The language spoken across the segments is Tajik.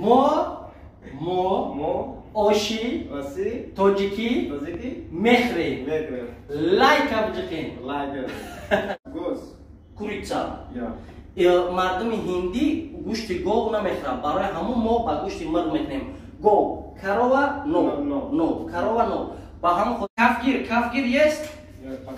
Мо оши тоҷикӣ мехӯрем. Лайка биҷиқем. Курица. Мардуми ҳиндӣ гӯшти гов намехӯрад. Барои ҳамон мо ба гӯшти мурғ мекунем. Гов, корова но. Но, корова но. Ба ҳамон кафгир, кафгир есть?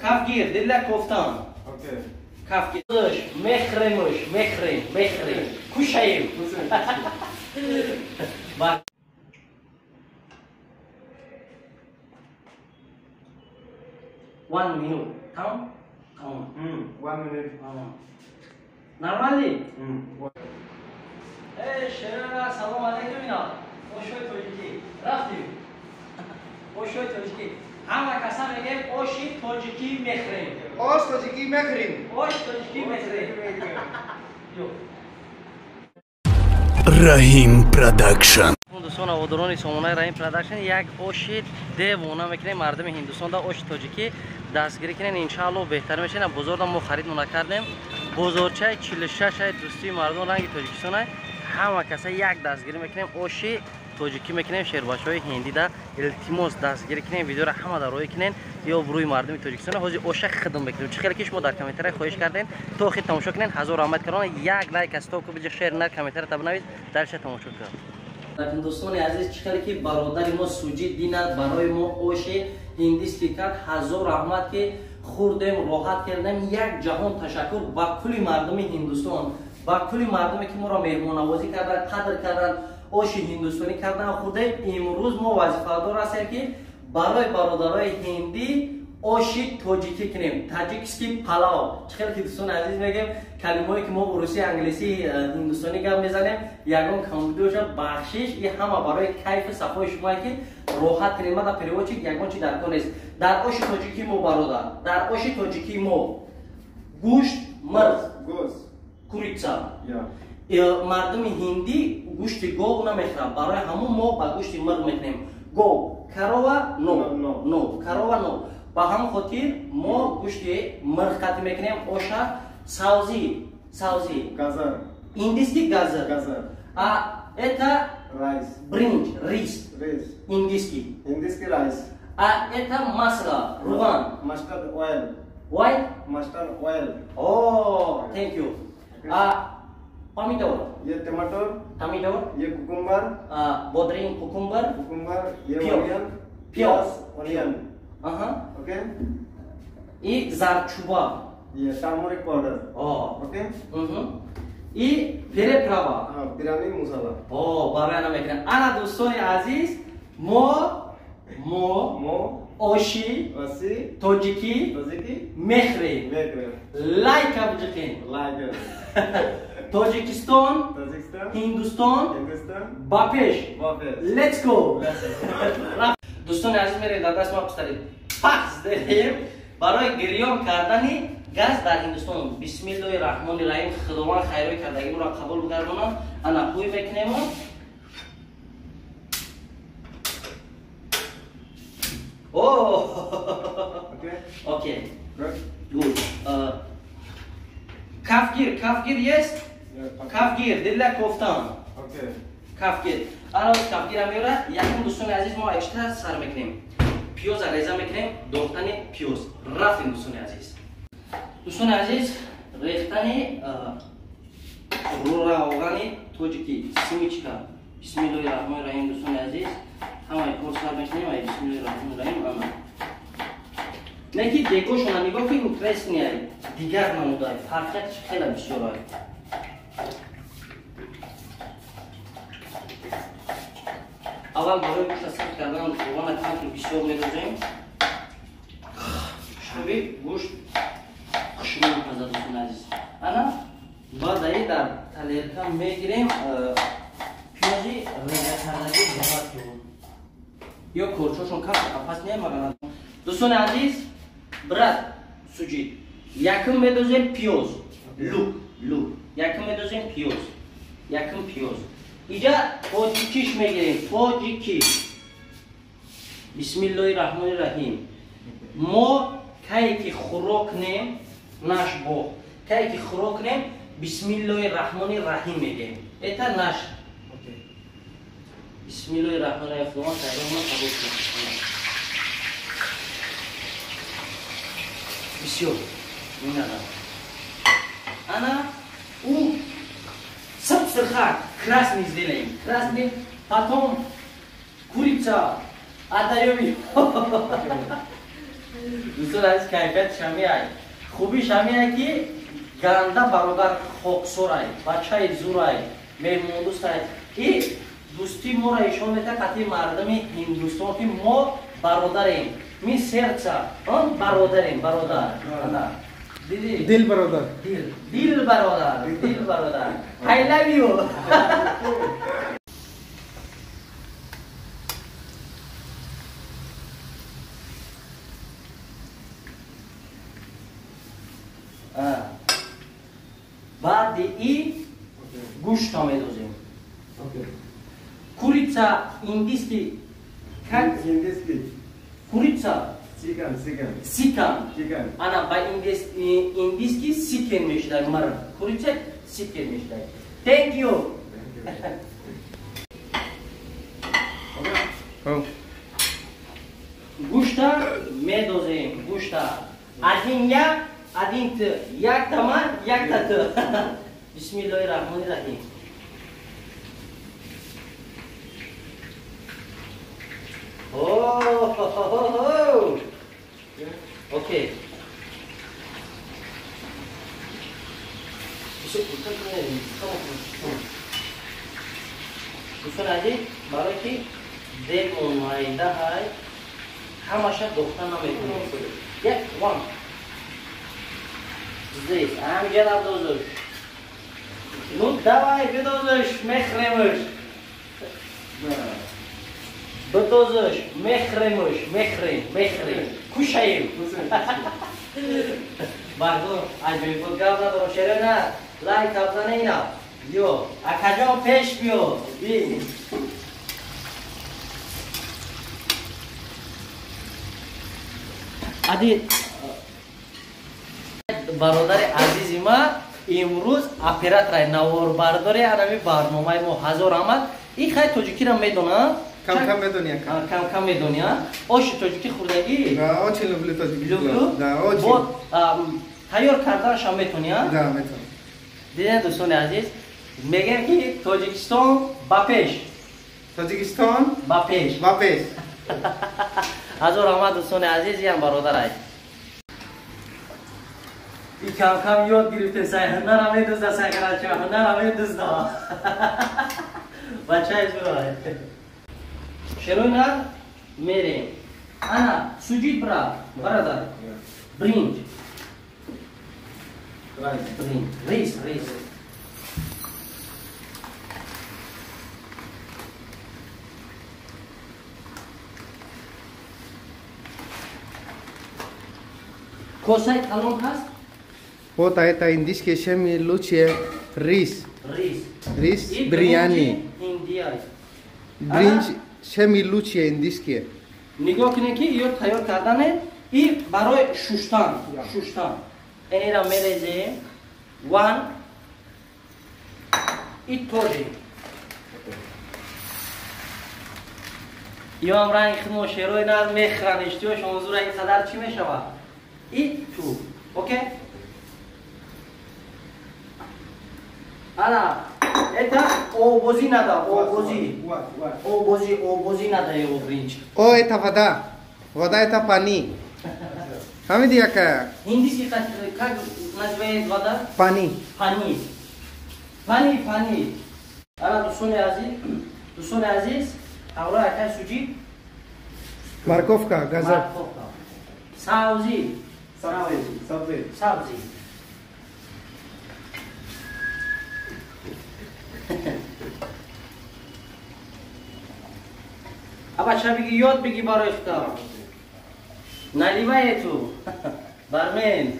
Кафгир, дила кофтан. Кафгир. Мехӯремш, мехӯрем, мехӯрем. Кушаем. One minute. Там? Там. 1 minute. Нормально? Эй, шерера, салом алейкум ина. Ошои тоҷикӣ. Рафтим. Ошои тоҷикӣ. Ҳама каса мегӯем оши тоҷикӣ мехӯрем. Ош тоҷикӣ мехӯрем. Ош тоҷикӣ мехӯрем. Раҳим Продакшн. Дӯстон, аводорони сомонаи Раҳим Продакшн, як оши девона мекунем мардуми Ҳиндустонда оши тоҷикӣ дастгирӣ кунен, иншааллоҳ беҳтар мешавад. Бозорда мо харид накардем. Бозорчаи 46 дӯстии мардум ранги Тоҷикистон ҳама каса як дастгирӣ мекунем, оши тоҷикӣ мекунем. Шербачаҳои ҳиндида илтимос дастгирӣ кунем, видеоро ҳама дар роҳӣ кунен ё рӯи мардуми Тоҷикистон. Ҳозир оша хидм мекунем. Чӣ хеле ки шумо дар комментария хоҳиш кардем, то охир тамошо кунен. Ҳазор раҳмат карона, як лайк аз то кубиҷа шер нар комментария табнавис, дарша тамошо кунед. Дӯстони азиз, чӣ хеле ки бародари мо Суҷид динад барои мо оши ҳиндиски кард, ҳазор раҳмат ки хӯрдем, роҳат кардем. Як ҷаҳон ташаккур ба кулли мардуми Ҳиндустон, ба кулли мардуме ки моро меҳмоннавозӣ карданд, қадр карданд, оши ҳиндустонӣ кардан хӯрдем. Имрӯз мо вазифадор ҳастем ки барои бародарои ҳиндӣ оши тоҷикӣ кунем, таҷикский палав. Чӣ хеле ки дӯстони азиз мегӯем, калимаҳое ки мо урусӣ, англисӣ, ҳиндустонӣ гап мезанем, ягон камбудиоша бахшиш. И ҳама барои кайфу сафои шумое ки роҳат кунем. Мада переводчик ягон чи дар кор нест. Дар оши тоҷикӣ мо, бародар, дар оши тоҷикӣ мо гӯшт, мирғ, курица. Мардуми ҳиндӣ гӯшти гов намехӯрад. Барои ҳамон мо ба гӯшти мурғ мекунем. Гов, корова но. Но, корова но. Ба ҳамон хотир мо гӯшти мурғ қатӣ мекунем. Оша савзӣ, савзӣ. Газар. Индийский газар. Газар. А это rice. Бринҷ, рис. Рис. Индийский. Индийский rice. А это масло, руған. Mustard oil. Why? Mustard oil. Oh, thank you. А помидор. ये टमाटर. Помидор. ये cucumber. Бодрин, cucumber. Cucumber, ये onion. Пиёз. Onion. Ага. Окей. И зарчуба. ये turmeric powder. О. Окей. Угу. И переправа. हाँ, बिरयानी मसाला. О, барои ана мекунем. Ана дӯстони азиз, мо оши тоҷикӣ мехӯрем. Лайка биҷиқем. Лайк. Тоҷикистон, Ҳиндустон, ба пеш. Let's go. Дӯстони азиз, мерем дар даст мо пистаред. Пахс дорем барои гирён кардани газ дар Ҳиндустон. Бисмиллоҳи раҳмони раҳим. Худованд хайрои кардагиро қабул бигардонад. Ана ҳуй мекунем. О! Окей. Good. Кафгир, кафгир есть? Кафгир, дила кофтан. Окей. Кафгир. Ана кафгира меора. Якум дӯстони азиз мо айчта сар мекунем. Пиёза реза мекунем, дохтани пиёз. Рафтем дӯстони азиз. Дӯстони азиз, рехтани равғани тоҷикӣ, семечка. Бисмиллоҳи раҳмони раҳим дӯстони азиз. Ҳамаи кор сар мекунем. Ай бисмиллоҳи раҳмони раҳим. Ана. Неки дегошона нигоҳ кун, интересный ай. Дигар намудай, фарқиятш хеле бисёр ай. Аввал барои гӯшта сарф кардан равғана камтар бисёр медозем. Шуби гӯшт хушбӯ мепазад дӯстони азиз. Ана баъд аи дар талерка мегирем пиёзи реза кардагӣ баъд ё корчошон кам қафас немагана. Дӯстони азиз, брат Суҷид, якум медозем пиёз. Лук, лук. Якум медозем пиёз. Якум пиёз. Иҷа тоҷикиш мегирем, тоҷикиш. Бисмиллоҳи раҳмони раҳим. Мо кае ки хӯрок нем, наш боғ. Кае ки хӯрок нем, бисмиллоҳи раҳмони раҳим мегӯем. Это наш. Бисмиллоҳи раҳмони раҳим. Худованд тайёрона қабул кунад. Бисёр минада. Ана у сып-сырхак красный сделаем. Красный, потом курица отдаем. Дӯстон азиз, кайфият шамиай. Хуби шамиай ки ганда бародар хоксорай, бачаи зурай, меҳмондӯстай. И дӯстии моро ишон метавад қати мардуми Ҳиндустон, ки мо бародарем. Ми сердца, бародарем, бародар. Диди? Дил бародар. Дил, дил бародар, дил бародар. I love you. Баъди и гӯшто медозем. Курица индийский как? Индийский. Курица? Chicken, chicken. Chicken. Chicken. Ана ба индийский chicken мешудай мар. Курица chicken мешудай. Thank you. Okay. Гӯшта медозем, гӯшта. Один я, один ты. Якта ман, якта ту. Бисмиллоҳи раҳмони раҳим. О-хо-хо-хо-хо. Окей. Дӯстон азиз, барои ки дегмон майдаҳай, ҳамаша дохта наметавонем. Як one. Здесь. Ҳамҷа дозуш. Ну давай, бидозуш, мехремуш. Бидозуш, мехремуш, мехрем, мехрем. Кушаем. Мардум, аҷоибот гап надорам, шерена, лайк абзана ина. Ё, акаҷон пеш биё. Би. Ади бародари азизи ма имрӯз оператораи наворбардори анами барномаи мо ҳазор омад. И хай тоҷикиро медона? Кам-кам медони, ака. Кам-кам медони, а? Оши тоҷикӣ хӯрдагӣ? Да, очень люблю тоҷикӣ. Люблю? Да, очень. Бо тайёр карданашам метони, а? Да, метонам. Дидем, дӯстони азиз, мегӯем ки Тоҷикистон ба пеш. Тоҷикистон ба пеш. Ба пеш. Ҳазор омад, дӯстони азиз, иам бародарай. И кам-кам ёд гирифте, сай ҳунара медузда, сай карача, ҳунара медузда. Бачаи зурай. Шеруна мерем. Ана, суҷид бра, бародар. Бринҷ. Бринҷ, рис, рис. Косаи калон ҳаст? Вот это индийский шеми лучше рис. Рис. Рис, бирьяни. Бринҷ шеми лучше индийский. Нигоҳ кунед ки ё тайёр кардане и барои шуштан, шуштан. Энера мерезем. One. И тоже. Ё ранг хмо шерои нар мехран иштиё шонзура ин қадар чӣ мешавад? И ту. Окей? Ана, это обози надо, обози. Обози, обози надо его бринч. О, это вода. Вода это пани. Фамиди яка? Индийский как называет вода? Пани. Пани. Пани, пани. Ана, дӯстони азиз, дӯстони азиз, ҳамроҳ акай суҷи. Морковка, газар. Морковка. Сабзи. Сабзи. Сабзи. Сабзи. Аба ча биги ёд биги барои худо. Наливай ту. Бармен.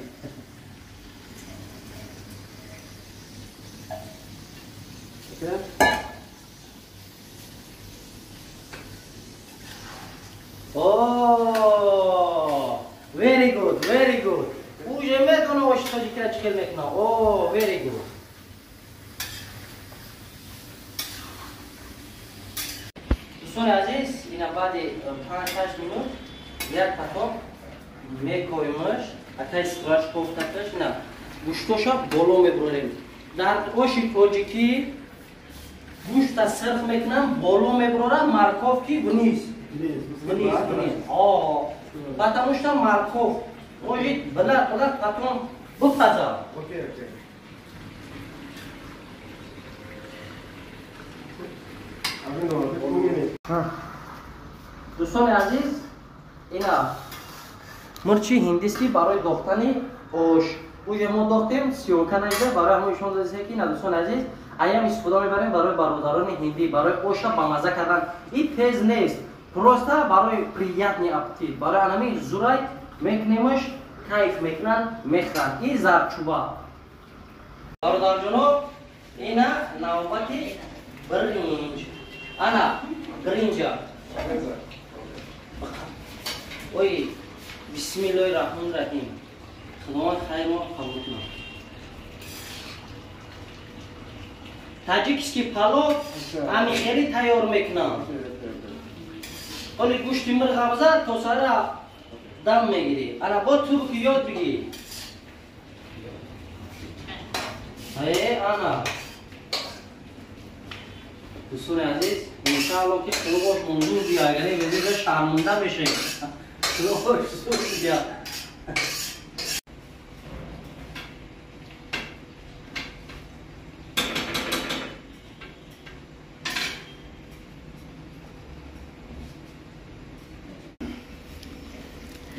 О, very good, very good. Уже медона оши тоҷикиро чӣ хел мекунад. О, very good. Дӯстони азиз, ина баъди 5-6 минут як патоқ мекоимаш, акай сураш кофтакаш, ина гӯштоша боло мебурем. Дар оши тоҷикӣ гӯшта сирх мекунам, боло мебурорам, морковки вниз. Вниз, вниз. Потому что морковь может была потом выпадать. Окей, окей. Дӯстони азиз, ина мурчи ҳиндиски барои дохтани ош. Уже мо дохтем, съёмка наида, барои ҳамон ишон додем ки ина дӯстони азиз, аям истифода мебарем барои бародарони ҳиндӣ, барои оша бамаза кардан. И тез нест, просто барои приятный аппетит, барои анами зурай мекунемаш, кайф мекунанд, мехӯранд. И зардчуба. Бародарҷоно, ина навбати биринҷ. Ана биринҷа. Ой, бисмиллоҳи раҳмони раҳим. Худованд хайр мо қабул кунад. Таҷикский палов ами хеле тайёр мекунам. Оли гӯшти мирғ абза то сара дам мегирӣ. Ана бо ту ки ёд бигӣ. Ана. Дӯстони азиз, иншаалло ки хулош мунзур бия, агар ин везида шармонда мешавем. Хулош зур бия.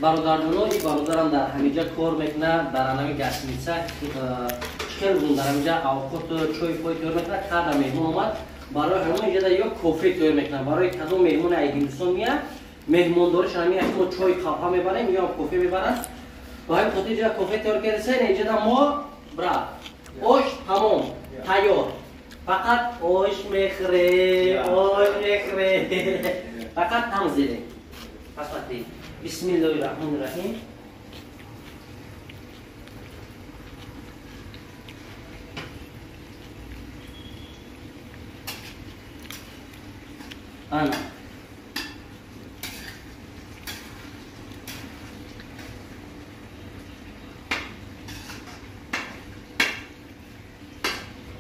Бародарҷоно, и бародарам дар ҳамиҷа кор мекунад, дар анами гостиница, хел гун дар ҳамиҷа авқоту чой пой тайёр мекунад. Када меҳмон омад, барои ҳамон иҷода ё кофе тайёр мекунад. Барои кадом меҳмоне ай Ҳиндустон меяд, меҳмондориш ҳамин як мо чой қаҳва мебарем ё кофе мебаранд. Ба ҳамин хотир иҷода кофе тайёр кардаса, иҷода мо брат ош тамом тайёр. Фақат ош мехӯрем, ош мехӯрем. Фақат там зерем. Посмотри. Бисмиллоҳи раҳмони раҳим. Ана.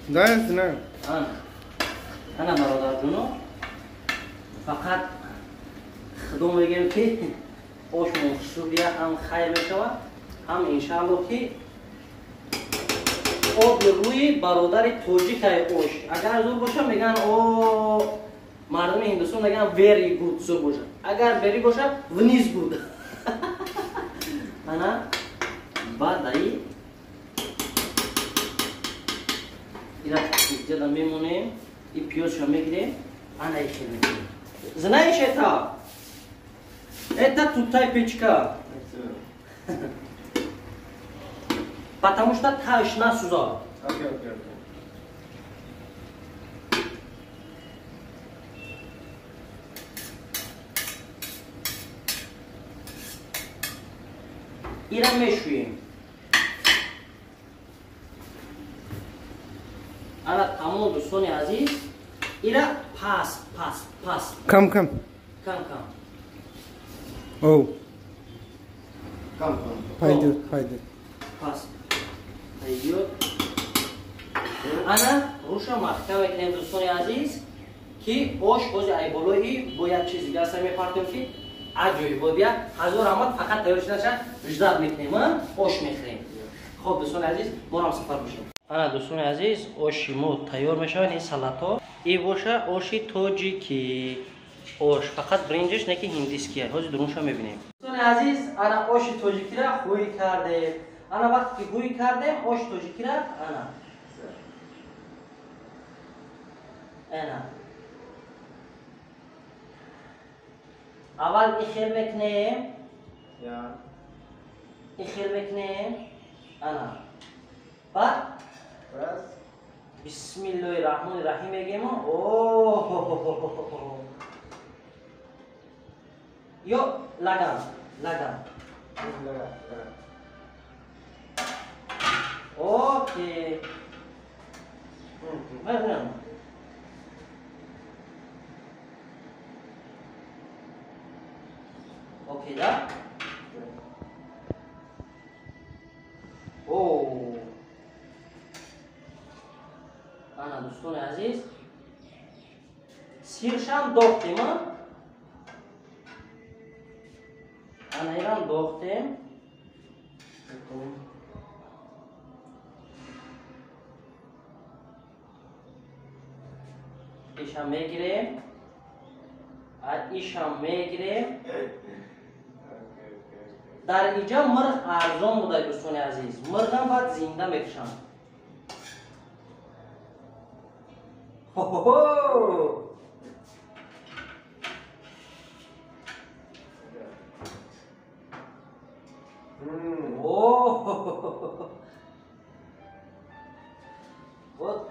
Да, я знаю. Ана. Ана бародарҷоно, фақат худо мегӯем ки ош мухшубия ҳам хайр мешавад, ҳам иншаалло ки оби рӯи бародари тоҷикай ош. Агар зур боша, мегӯянд о мардуми Ҳиндустон мегӯянд very good зур боша. Агар very боша, вниз good. Ана баъд аи ира иҷода мемонем, и пиёзша мегирем, ана ихел мекунем. Знаешь это? Это тутай печка. Потому что таш насуза. Окей, окей, окей. Ира мешуем. Ана тамом дӯстони азиз, ира пас, пас, пас. Кам, кам. Кам, кам. Оу. Кам, кам. Пойдет, пойдет. Пас. Пойдет. Ана руша маҳкам мекунем дӯстони азиз, ки ош бози айболои бо як чиз дигар са мепартем ки аҷоиб бия. Ҳазор раҳмат, фақат тайёр шудаша ждат мекунем, ош мехӯрем. Хоб дӯстони азиз, мо ҳам сафар бошем. Ана дӯстони азиз, оши мо тайёр мешавад, ин салатҳо. И боша оши тоҷикӣ. Ош фақат бринҷиш не ки ҳиндиския. Ҳозир дурунша мебинем. Дӯстони азиз, ана оши тоҷикиро ҳӯй кардем. Ана вақте ки ҳӯй кардем, оши тоҷикиро ана. Ана. Аввал ихел мекунем. Ихел мекунем. Ана. Баъд бисмиллоҳи раҳмони раҳим мегӯем. О! Ё лаган, лаган. Окей. Окей, да? О! Ана, дӯстони азиз, сиршам дохтем, а? Ана ирам дохтем. Ишам мегирем. Ишам мегирем. Дар иҷа мирғ арзон буда, дӯстони азиз. Мирғам баъд зинда мекушам. Хо-хо-хо! О! Вот.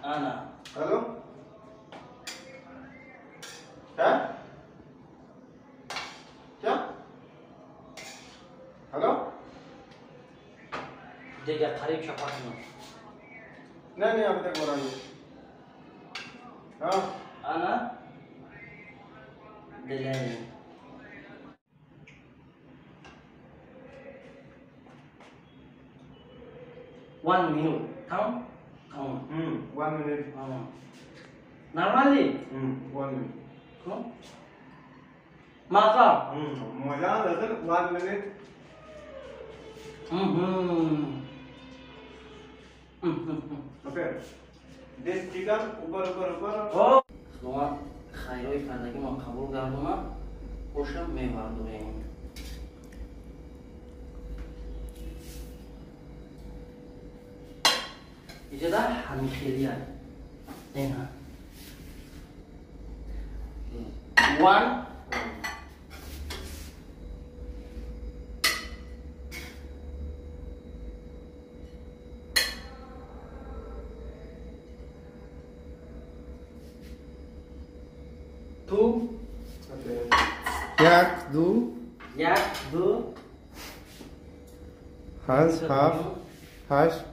Ана. Алло? ها؟ क्या? हेलो? Дега қариб чапа кунам. नहीं नहीं, अभी तक हो रहा नहीं। हाँ। Ана. Делаем. One minute. Count. Count. 1 minute. Нормально? 1 minute. Маза. मजा दरअसल 1 minute. Okay. This chicken ऊपर ऊपर ऊपर. О! Худованд хайрои кардагимо қабул гардонад, оша мевардорем. Иҷода ҳамихелия. Ина. One. Two. Okay. Як, ду. Як, ду. Ҳашт, ҳафт, ҳашт.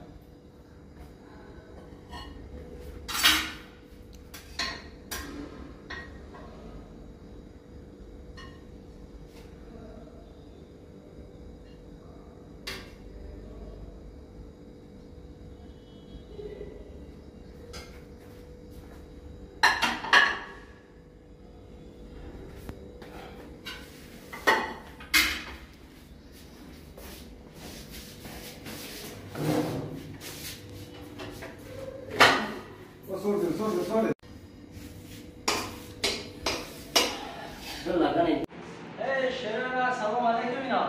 Салом алейкум, ина.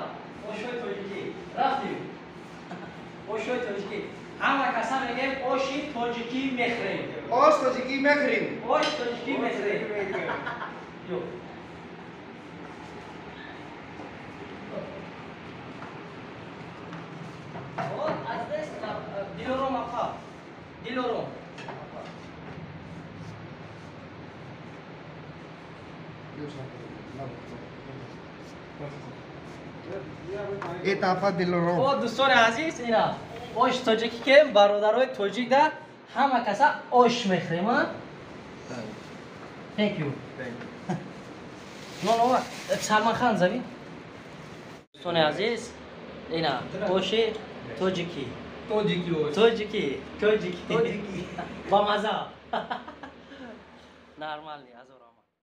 Ошои тоҷикӣ. Рафтим. Ошои тоҷикӣ. Ҳама каса мегӯем оши тоҷикӣ мехӯрем. Ош тоҷикӣ мехӯрем. Ош тоҷикӣ мехӯрем. Ё. Аз даст Дилором апа. Дилором. Этапа Дилором. О, дӯстони азиз, ина ош тоҷикӣ ки бародарои тоҷик да ҳама каса ош мехӯрем, а? Thank you. No, no, Салман Хан зови. Дӯстони азиз, ина оши тоҷикӣ. Тоҷикӣ ош. Тоҷикӣ, тоҷикӣ. Тоҷикӣ. Ба маза. Нормально, азор.